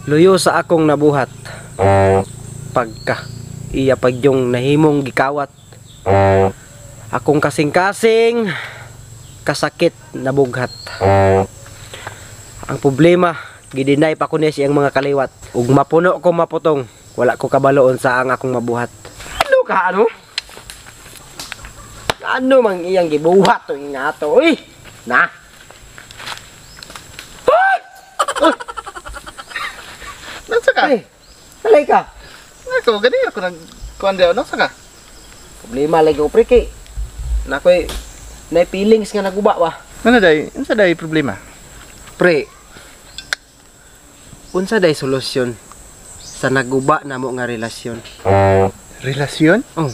Luyo sa akong nabuhat. Pagka iya pagyong nahimong gikawat. Akong kasing-kasing kasakit nabughat. Ang problema, gideny pa ko niya siyang mga kaliwat. Ug mapuno ko maputong, wala ko kabalo unsa ang akong mabuhat. Ano ka ano? Ano mang iyang gibuhat to nga to, uy? Na. Nasa ka? Ay, nalay ka. Nako, gani ako nag kuan daw, nasa ka? Problema lagi ko, pre, kay nakoy na feelings nga naguba ba. Ano day? Unsa day problema? Pre, unsa day solusyon sa naguba namo nga relasyon? Relasyon? Oh.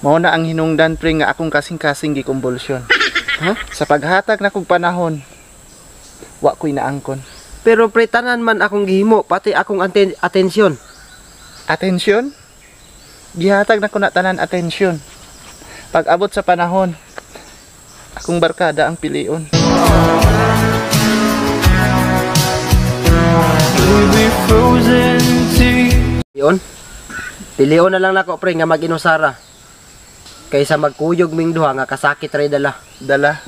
Mao na ang hinungdan, pre, nga akong kasing-kasing gikumbulsyon. Ha? Sa paghatag na kog panahon, wa ko'y naangkon. Pero pre, tanan man akong gihimo, pati akong atensyon. Atensyon? Gihatag na ko na tanan atensyon. Pag abot sa panahon, akong barkada ang pilion. Pilion? Pilion na lang nako, pre, nga mag-inusara. Kaysa magkuyog ming duha nga kasakit ray dala. Dala?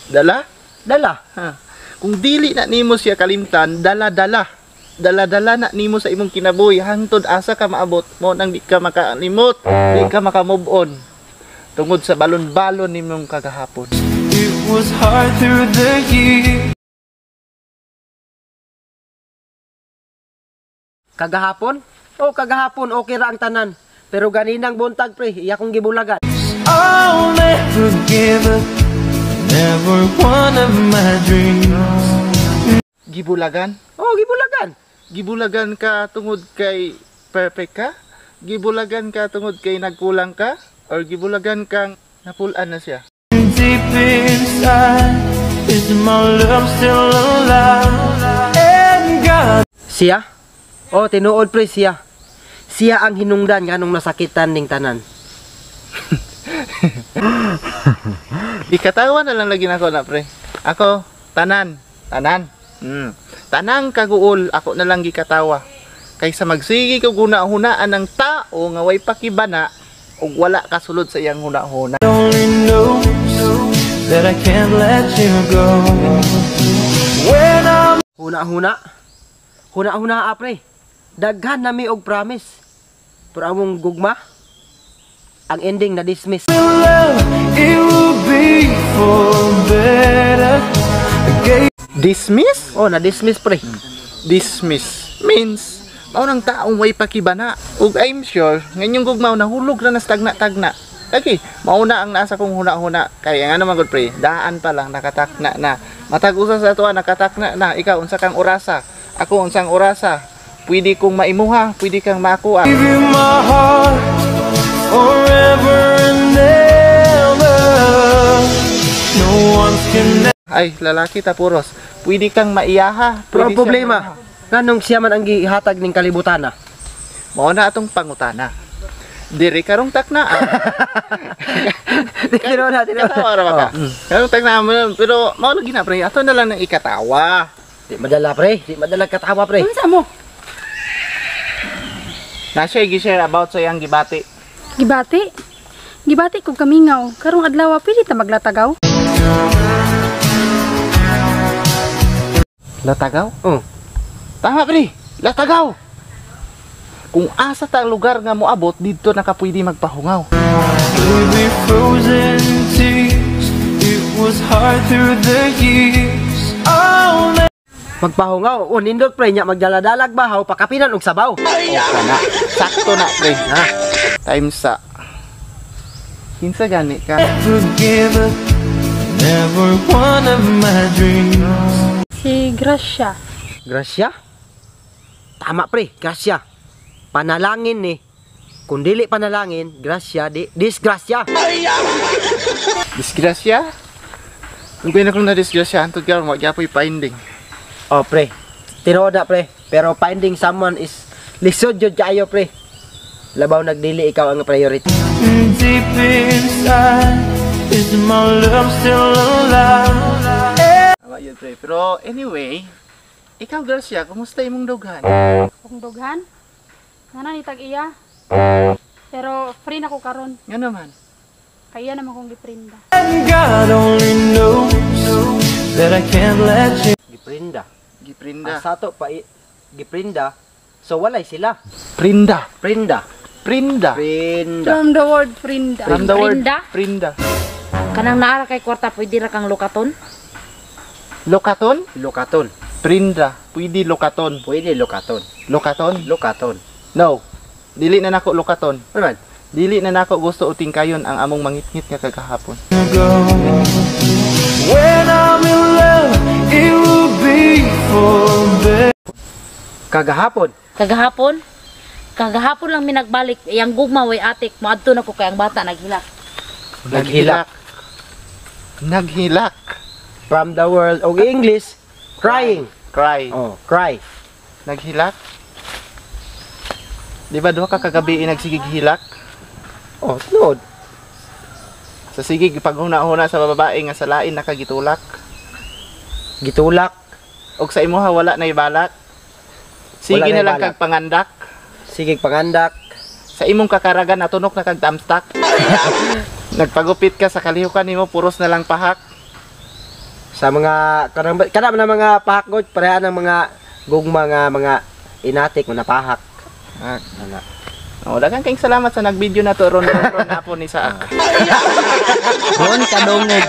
Dala? Dala. Ha. Kung dili na nimo siya kalimtan, dala-dala. Dala-dala na nimo sa imong kinabuhi hangtod asa ka maabot mo nang di ka makalimot, di ka maka-move on. Tungod sa balon-balon nimong kagahapon. It was hard through the years. Kagahapon? Oh, kagahapon okay ra ang tanan. Pero ganinang buntag, pre, iya kong gibulagan. I'll never give up, never one of my dreams. Gibulagan? Oh, gibulagan. Gibulagan ka tungod kay perfect ka? Gibulagan ka tungod kay nagkulang ka? Or gibulagan kang napulan na siya? Deep inside, is my love still alive? And God. Siya? Oh, tinuod, pre, siya. Siya ang hinungdan nganong nasakitan ning tanan. Ikatawa na lang lagi nako na, pre. Ako, tanan, tanan. Tanang kaguol, ako na lang gikatawa. Kaysa magsige kog huna-hunaan ng tao nga way pakibana ug wala kasulod sa iyang huna-huna. Only knows that I can't let you go. When I'm Huna-huna. Huna-huna, pre. Daghan nami og promise. Pero among gugma, ang ending na dismiss. In love, it will be for better. Dismiss? Oh, na-dismiss, pre. Dismiss means mao nang taong way pakibana. Ug I'm sure ngayong gugmaw nahulog na nas tagna-tagna. Okay, mao na ang nasa kong huna-huna. Kaya nga naman gud, pre, daan pa lang nakatakna na. Matag usa sa atoa nakatakna na. Ikaw unsa kang orasa? Ako unsang orasa? Pwede kong maimuha, pwede kang makuha. Give you my heart forever and ever. No one's can Ay, lalaki ta puros. Pwede kang maiyaha. Pero ang Pwede siya problema, maiyaha. Nganong siya man ang gihatag ning kalibutana? Mao na atong pangutana. Diri karong takna. Tinuod na, tinuod. Katawa ra ba ka? Oh. Karong takna mo, pero mao lagi na, pre. Ato na lang nang ikatawa. Di madala, pre, di madala katawa, pre. Unsa mo? Na siya gi-share about sa iyang gibati. Gibati? Gibati kog kamingaw. Karong adlaw pili ta maglatagaw. Latagaw? Oh. Tama, pre. Latagaw. Kung asa ta lugar nga moabot didto na ka pwede magpahungaw. Baby, frozen tears. It was hard through the years. I'll never Magpahungaw. Oh, nindot, pre, nya magdaladalag bahaw pakapinan og sabaw. Oh, kana. Sakto na, pre. Ha? Time sa kinsa gani ka? give up, never one of my dreams. Si Gracia. Gracia? Tama, pre, Gracia. Panalangin ni. Kung dili panalangin, Gracia di disgrasya. Disgrasya? Kung na kong na-disgrasya, antod ka, wag yapoy finding. Oh, pre. Tinuod na, pre. Pero finding someone is lisod jud kaayo, pre. Labaw nagdili ikaw ang priority. Deep inside, is my love still alive? Tama yun, pre. Pero anyway, Ikaw, Gracia, kumusta imong dughan? Kung dughan. Ngana ni tag iya. Pero free na ko karon. Nga naman. Kaya naman kong giprinda. And God only knows that I can't let you Giprinda. Giprinda. Ang sato pa giprinda. So walay sila. Prinda. Prinda. Prinda. Prinda. From the word prinda. From the word Prinda? prinda. Kanang naara kay kwarta pwede ra kang lokaton. Lokaton? Lokaton. Prinda. Pwede lokaton. Pwede lokaton. Lokaton? Lokaton. No. Dili na nako lokaton. Ano man? Dili na nako gusto uting kayon ang among mangitngit nga kagahapon. go. When I'm in love, it will be for better. Kagahapon. Kagahapon, kagahapon lang mi nagbalik iyang gugma way atik moadto na ko kay ang bata naghilak. Naghilak. Naghilak. From the world og English, crying. Cry. Oh, cry. Naghilak. Di ba duha ka kagabi nagsigig hilak? Oh, tinuod. Sa sigig paghuna-huna sa babae nga sa lain nakagitulak. Gitulak. Og sa imuha wala nay balak. Sige Wala na na'y lang balak. kag pangandak. Sige pangandak. Sa imong kakaragan natunok na kag tamstak. Nagpagupit ka sa kalihukan nimo puros na lang pahak. Sa mga kanang kana man ang mga pahak god, pareha ng mga gugma nga mga inatik mga pahak. Ah. Ana. Oh, daghang kayong salamat sa nag-video na to ron ron ron hapon ni Saak. Ron kadungog.